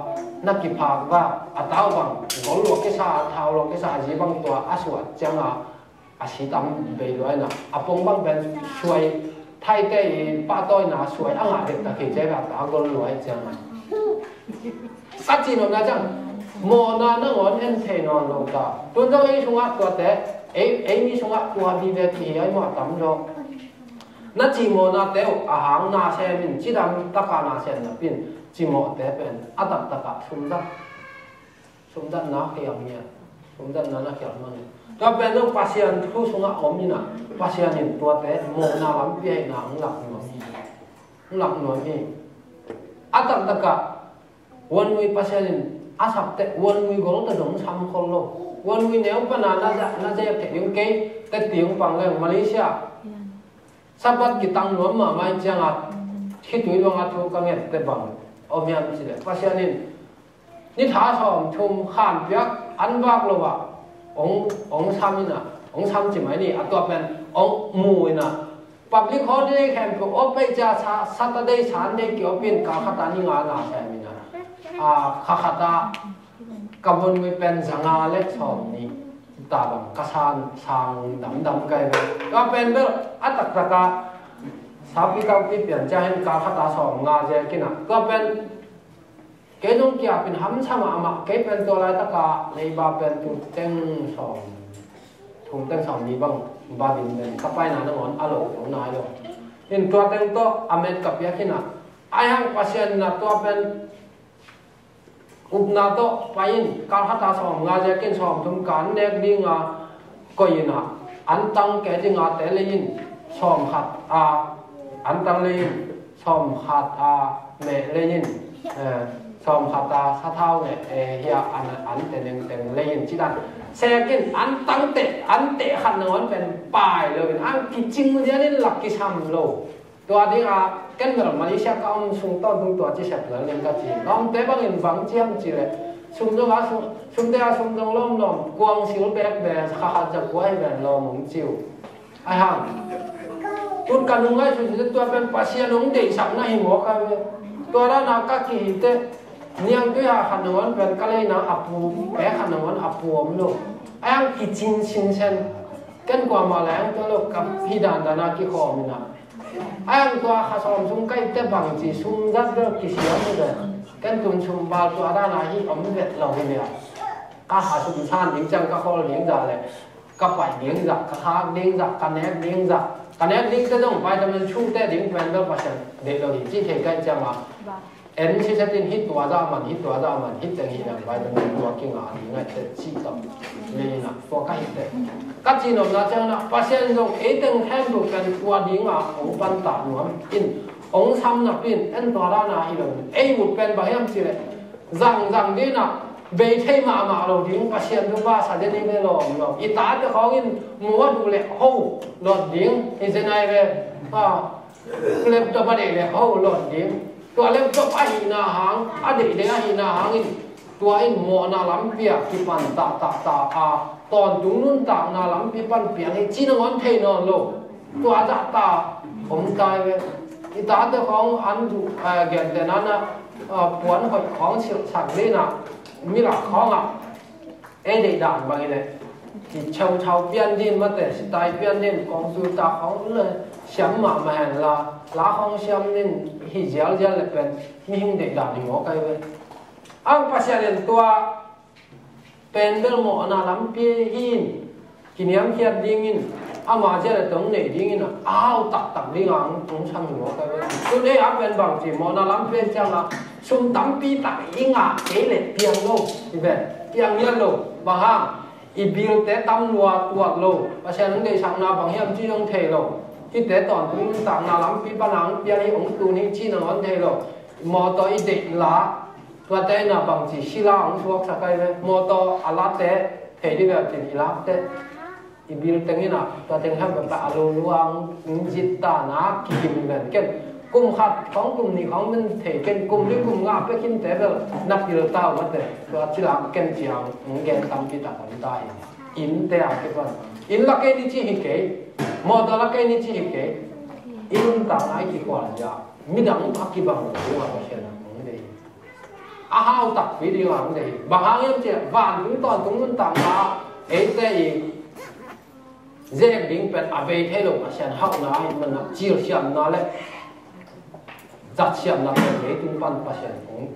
na kiphak va, a tau bang gol lua kisa, a thau lua kisa, a zi bang tua a suat ciang a, a si tam bei lua hi na, a pong bang pen suai, Thaite i pahtawina suai a ngah dek ta kei cia ve, a ta gol lua hi ciang a. A ci nopna ciang, mawhna nangawn en thei nawn lo ta. Tun zong ei sungah tuate, ei, ei mi sungah tua vive ki hi ai maw a tam zaw. Na cimawhnate uh a hang na sem in, cidam taka na sem na pen, cimawhte pen a taktakah sumzat. Sumzatna khial ngiat, sumzatna na khial mang. Tua pen zong Pasian thu sungah om in a, Pasian in tuate mawhna lampi ah hong lak nuam hi. Hong lak nuam hi. A taktakah Won Wai Pasian in a sak teh Won Wai gol ta zong sam khol lo. Won Wai neu pana na za, na zek thei ding kei, teti hong pang leng Malaysia. Sabbath kitang nuam mahmah ciang a, khitui luang a thu ka nget teh bang om hiam cih leh, Pasian in ni tha sawm thum khanpiak an vak lo ah, ong, ong sam in a, ong sam ci mai ni, a tua pen ong mu in a, public holiday khempeuh off pei cia, sa, Saturday, Sunday ki off in, kal khat a ni nga na sem in a, a, kha khat a ka Won Wai pen za nga le sawm nih ta bang ka sang, sang damdam kai ve. Tua pen bel a taktak a sapi taupi pian cia hen, kal khat a sawm nga zek in a, tua pen kei zong kiap in hamsa mahmah, kei pen tua laitaka leiba pen tu teng sawm thum teng sawm nih bang ba din pen ka paina nangawn a lo, lo nai lo. In tua teng tawh a met ka piak in a, ai hang Pasian in a tua pen upna tawh pai in, kal khat a sawm nga zek in, sawm thum ka an nek ding a, koih in a, an tang kei ding a te lei in, sawm khat a an tang lei in, sawm khat a meh lei in, eh, sawm khat a sathau meh, eh, hi a an, an te nengteng lei in, ci dan. Sek in, an tang teh, an teh khat nangawn pen pai lo in, an kicing lian in lak kisam lo. Tua ding a, ken bel Malaysia ka om sung tawntung tua ci sep lel ning ka ci. Lawmte bangin bang ci hiam cih leh, sum zong a sum, sumte a sum zong lawmlawm, kuang sil bek be, kha khat za kua hi ven lawm ong ci uh. Ai hang. Tun ka nung ngaihsut cih tua pen Pasian ong deihsakna hi mawk a ve. Tua dan a ka kihi teh, niangtui ha khat nangawn pen ka leina a pu, pe khat nangawn a pu om lo. Ai hang kicin sinsen. Ken kuamah lai hang tua lo, ka hi dandan a kikhawm in a. A hang tua kha sawm sung ka hih teh bangci sum zat bel kisiam hi ve. Ken tun sum bal tua dan a hi om vet lo hi ve. Ka kha sum san ding ciang ka khawl ding zah le ka pai ding zah, ka khak ding zah, ka nek ding zah, ka nek ding te zong vitamin su te ding pen bel Pasian deih lo hi ci thei ka hih ciang a. En sitset in hih tua zah man, hih tua zah man, hih teng hih leng vitamin tua kingah ding a hih teh cih tawh. Ni in ah tua ka hih teh, ka cihnopna ciangin ah Pasian zong ei teng khempeuh pen tua dingah hong pantah nuam in, hong sam napi in, en tua dan a hi lo in, ei ut pen bang hiam cih leh zangzang ding in ah bei thei mahmah lo ding, Pasian thupha sa den hi ve lawm lawm. I tate khawng in mu a duh leh ho lawt ding hi zen ai ve. Ah, laptop a deih leh ho lawt ding. Tua laptop ahihna hang, a deihdeih ahihna hangin, tua in mawhna lampi ah kipan tahtah ta a, tawntung nuntakna lampi pan piang hi ci nangawn thei nawn lo. Tua zahta om tai ve. I tate khawng an duh, eh, gentehna in ah, eh, puan hoih khawng silhsak ding in ah, milak khawng ah ei deih dan bang hi leh, hi chauchau pian din mate, sitai pian din, computer khawng le siam mahmah hen la, la khawng siam din hi zialzial le pen mihing deih dan hi mawk ai ve. Ang Pasian in tua pen bel mawhna lampi hi in, kiniamkhiat dingin, ama zia le tong nei dingin a hau taktak ding ang tung sam hi mawk ai ve. Tun ei a pen bangci mawhna lampi en ciang a, sum tampi tak i ngah kei le piang lo hi ve. Piang ngiat lo. Bang hang, i bill te tam lua tuat lo. Pasian hong deihsakna bang hiam ci hong thei lo. Hihte tawntung nuntakna lampi pan a hong piang hi, hong tun hi ci nangawn thei lo. Mawtaw i deih la, tuate in ah bangci sila hong suaksak ai ve. Mawtaw a late thei dih ve cin i lakte, i bill teng in ah tua teng hem pah a lulua hong zit dan a kikim ven ken. Kum khat khawng, kum nih khawng men thei ken, kum li kum nga pia kinte bel na pil ta uh mate. Tua ci lak ken ciang hong gen tampi tak om ta hi. Innte a kipan, inn la kei ni ci hi kei, mawtaw la kei ni ci hi kei. I nuntakna i kikhual zia midang a kibang lo ding a Pasian a hong deih. A hau takpi ding a hong deih. Bang hang hiam cih leh vantung tawntung nuntakna eite i zek ding pen a bei thei lo Pasian hauhna ahih manin ah, cilsiamna le zatsiamna pen leitung pan Pasian hong,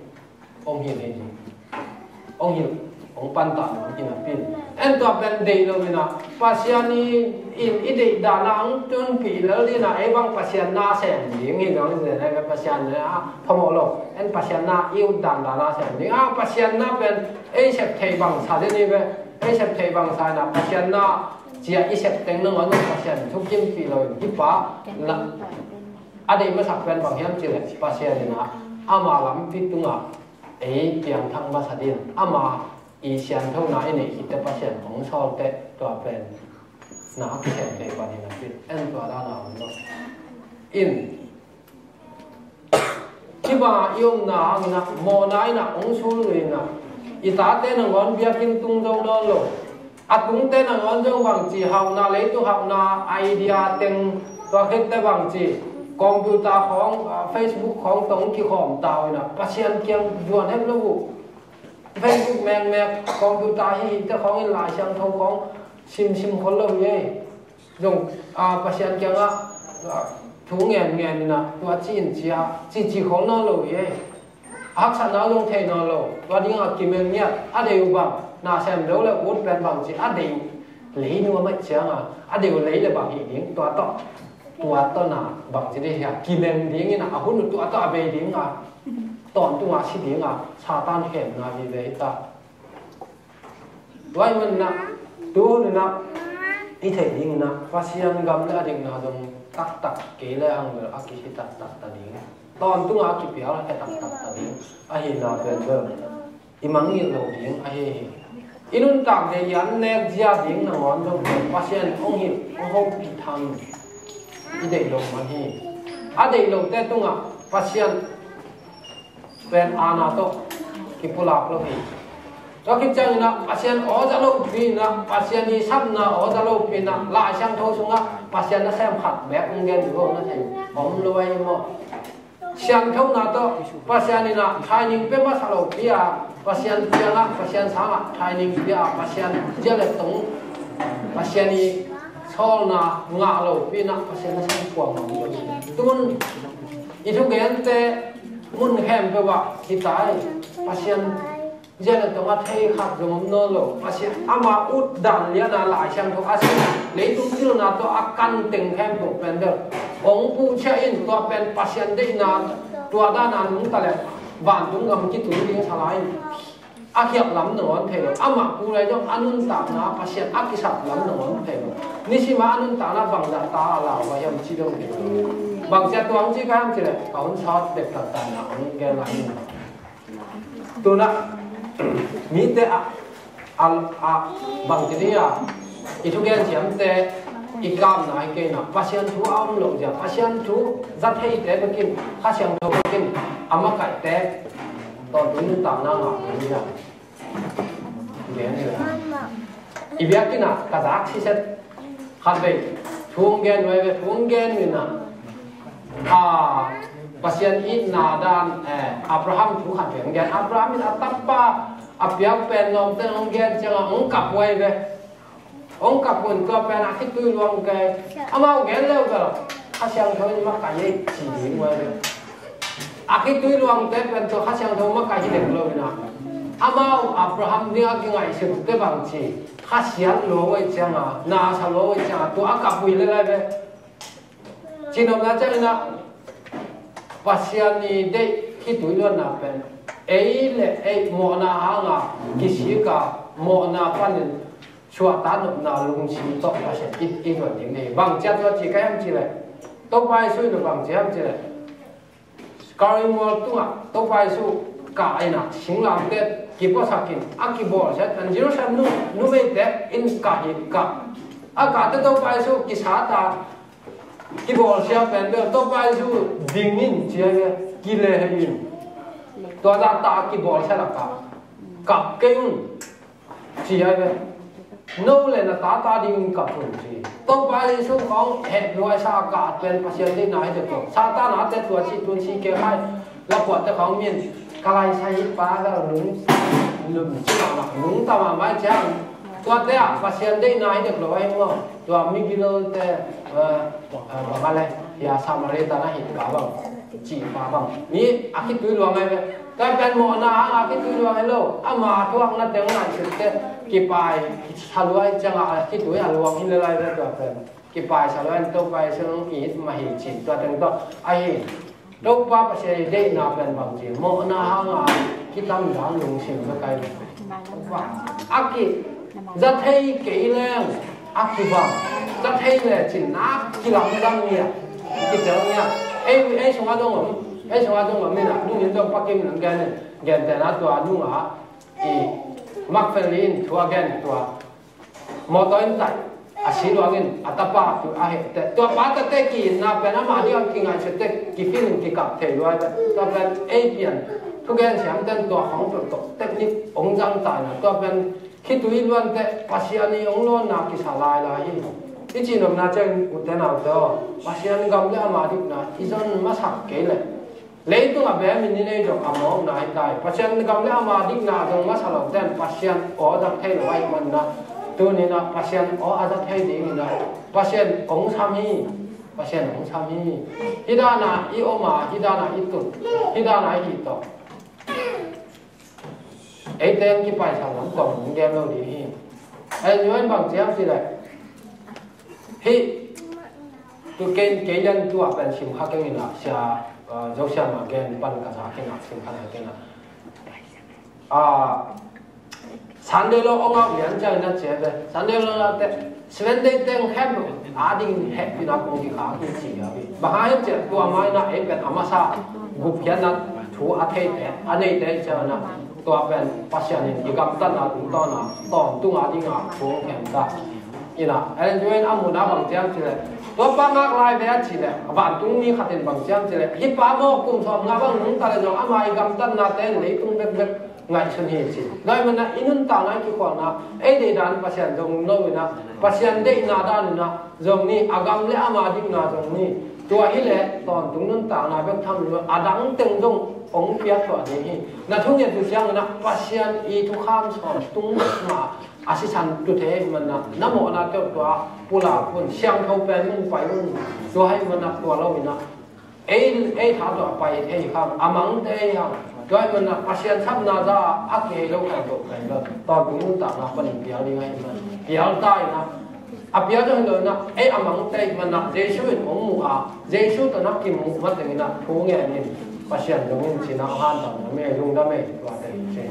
hong hilh hi. Hong hilh, hong pantah nuam hi napi in, en tua pen deih lo in ah, Pasian i, in i deih dan a hong tunpih lel ding in ah, ei bang Pasian na sem ding hi zong hi zen ai ve. Pasian na phamawh lo, en Pasian na i ut dan dan a sem ding. A, Pasian na pen ei sep theih bang sa den hi ve. Ei sep theih bang sa in ah, Pasian na cia i sep teng nangawn zong Pasian thukimpih lo in, hih pa la, a deih masak pen bang hiam cih leh Pasian in ah ama lampi tungah ei piangthak masa ding, ama i sianthona i neih khit teh Pasian hong sawl teh tua pen na a kisem theih pan hi napi in, en tua dan a om lo in. Hih bang i omna hangin ah mawhna in ah hong sul lo in ah, i tate nangawn biakinn tung zo nawn lo. A tungte nangawn zong bangci hauhna, leitung hauhna idea teng, tua khit teh bangci computer khawng, ah, Facebook khawng tawh hong kikhawm ta uh in ah, Pasian kiang zuan het lo uh. Facebook mekmek, computer hihte khawng in Lai Siangtho khawng simsim khol lo hi ei. Zong, ah, Pasian kiangah, ah, thu ngenngen in ah, tua ci in cia, cici khol nawn lo hi ei. A haksatna zong thei nawn lo. Tua dingah kimeng ngiat, a deih uh bang na sem zo le ut pen bangci a deih uh lei nuam ahih ciangin, a deih uh lei le bang hih ding, tua tawh, tua tawh na bangci dih hiam, kimeng ding in ah, a hun uh tua tawh a bei ding a, tawntung a si ding a, Satan khemna vive hi ta. Tua ahih manin ah, tu hun in ah i theih ding in ah, Pasian gam le a dikna zong taktak kei le hang bel a kihi taktak ta ding, tawntung a kipial he taktak ta ding ahihna pen bel i mangngilh lo ding ahi hi. I nuntak deih i an nek zia ding nangawn zong pen Pasian hong hilh, hong hopih tham, i deih lo man hi. A deih lote tungah Pasian pen aana tawh kipulak lo hi. Tua khit ciangin ah Pasian aw za lopi in ah, Pasian i sapna aw za lopi in ah, Lai Siangtho sungah Pasian nasem khat beek hong gen hi lo na thei om lo ahi maw? Sianthona tawh Pasian in ah training pia masa lopi a, Pasian kiangah, Pasian sangah training pia a, Pasian zia le tong, Pasian i sawlna ngah lopi-in ah Pasian na sem kuamah om lo. Tun i thugente mun khempeuh ah hi ta hi. Pasian ziahna tawh a thei khat zong om nawn lo. Pasian ama ut dan liana Lai Siangtho a sim, leitung pilna tawh a kan teng khempeuh pen bel hong puhcia in, tua pen Pasian deihna, tua dana nungta leh vantung gam kitun ding sa lai in, a khialh lam nangawn thei lo. Amah pu lai zong a nuntakna Pasian a kisap lam nangawn thei lo. Nisima a nuntakna bangzah ta a lau va hiam ci dong thei lo. Bangzah tua hong ci ka hiam ci leh ka hun sawt bek taktakna hong gen lai in. Tuna mite a, a, a bangci ding a i thugen siamte i kamna hi kei na, Pasian thu a om lo zia, Pasian thu za theite bekin, Kha Siangtho bekin a makaihte tawntung nuntakna ngah ding zia. Gen hi la. I biakinn ah ka zak siset khat vei thu hong gen uh ai ve, thu hong gen uh in ah, a, Pasian itna dan, eh, Abraham thu khat vei hong gen. Abraham in a tapa a piak pen nawmte hong gen ciangah hong kap uh ai ve. Hong kap un, tua pen a khitui luang kei. Amau gen leu bel Kha Siangtho in makaih ei ci ding uh ai ve. A khitui luangte pen tua Kha Siangtho makaih hi dek lo in ah, amau Abraham ding a kingaihsut te bang ci, khasiat lo uh ai cianga, nasa lo uh ai cianga, tua a kap uh hi le lai ve. Cihnopna ciangin ah Pasian i deih khitui luanna pen ei le ei mawhna hanga kisik a, mawhna panin suahtaknopna lungsim tawh Pasian i, i luan ding hi. Bang ciat tua ci ka hiam ci leh, Topa Jesu in bang ci hiam ci leh, Kalvari mual tungah Topa Jesu kah in ah singlamteh kipuasak in a kibawlsia pen Jerusalem nu, numeite in kah hi, kah. A kahte Topa Jesu kisat a kibawlsia pen bel Topa Jesu ding in ci ai ve, kilehei in. Tua zahta a kibawlsia lakah kap kei un ci ai ve. No le na tata dingin kap un ci. Topa Jesu khawng hehpihhuaisa a kah pen Pasian deihna hi dek lo. Satan a tet tua ci tun si kei hai. Lapuahte khawng min ka laisai hi pa ka nung, nung ci mahmah, nungta mahmah ciang. Tuate ah Pasian deihna hi dek lo ahi maw. Tua migilote, eh, eh, bang a le, hia Samaritan a hih pa bang, cih pa bang, mi a khitui luang ai ve. Tua pen mawhna hanga khitui luang hi lo. Ama thuakna teng ngaihsut teh kipai sa lua ai ciangah a khitui a luang hi le lai ve tua pen. Kipai sa lua in Topa Jesu in it mah hi cih tua teng tawh ahi. Topa Pasian i deihna pen bang ci, mawhna hanga kitamdan lungsim bek ai. A ki, za thei kei leng a kibang, za thei le cin na kilamdang ngiat, kitel ngiat. Ei, ei sungah dong om, ei sungah dong om in ah, nungin dong pakim nang gen in, gentehna tua nungah i Mark Fenley in thu a gen tua. Mawtaw in taih a si luangin a tapa tu a heh teh, tua pa tate ki-itna pen ama ding a kingaihsut teh, kifil in kikap thei lua ai ve. Tua pen ei pian thugen siamten tua khawng peuh tawh technique hong zang ta in ah, tua pen khitui luan teh Pasian i hong lawnna kisa lailai hi. I cihnopna ciangin ute naute aw, Pasian gam le ama dikna i zon masak kei leh leitung a bemin i nei zong a mawkna hi ta hi. Pasian gam le ama dikna zong masa lote'n Pasian aw a zat thei lo ahih manin ah, tuni-in ah Pasian aw a zat thei dingin ah Pasian hong sam hi. Pasian hong sam hi. Hih dana i om a, hih dana i tun, hih dana i hih tawh eite in kipaisa lam kong hong gen lo ding hi. Ellen White in bang ci hiam cih leh, hih tu kei, kei lian tu a pen sim kha keng in ah, sia, ah, Zo Siama gen pan ka za keng ah, sim kha keng ah. Ah, Sunday law hong au lian ciangin a ci ai ve. Sunday law na teh Seventh Day teng khempeuh a dingin hehpihna kong kikhak hi ci a hi. Bang hang hiam cih leh tua ma-in ah ei pen a masa gupkhiatna thu a theite, a neite i ciangin ah, tua pen Pasian in i gamtatna tungtawn a tawntung a ding a thu hong khen ta. In ah, Ellen White in a muhna bang ci hiam cih leh, tua pa ngak lai ve a cih leh, vantung mi khat in bang ci hiam cih leh, hih pa maw kum sawmnga bang nungta leh zong ama i gamtatnate in leitung bekbek ngaihsun hi ci. Tua ahih manin ah i nuntakna, i kikholhna, ei deih dan Pasian zong no in ah, Pasian deihna dan in ah zong ni, a gam le ama dikna zong ni. Tua hi leh tawntung nuntakna bek tham lo, a dang teng zong hong piak thuah ding hi. Na thungetna uh ciangin ah Pasian i thukham sawm tung ma a sisan tu thei ahih manin ah, na mawhna tawh tua pulak un, siangtho pen mun pai un. Tua ahih manin ah tua lo in ah, ei, ei tha tawh a pai thei hi hang, a mang thei hi hang. Tua ahih manin ah Pasian sapna za a kihei lo khat tawh pen lo, tawntung nuntakna panin pial ding ahih manin pial ta in ah, a pial zong hi lo in ah, ei a mang thei ahih manin ah Jesu in hong mu a, Jesu tawh na kimuh mateng in ah thu ngen in, Pasian dong in ci-in ah hong hanthawn dam ei, lungdam ei, tua teng ci.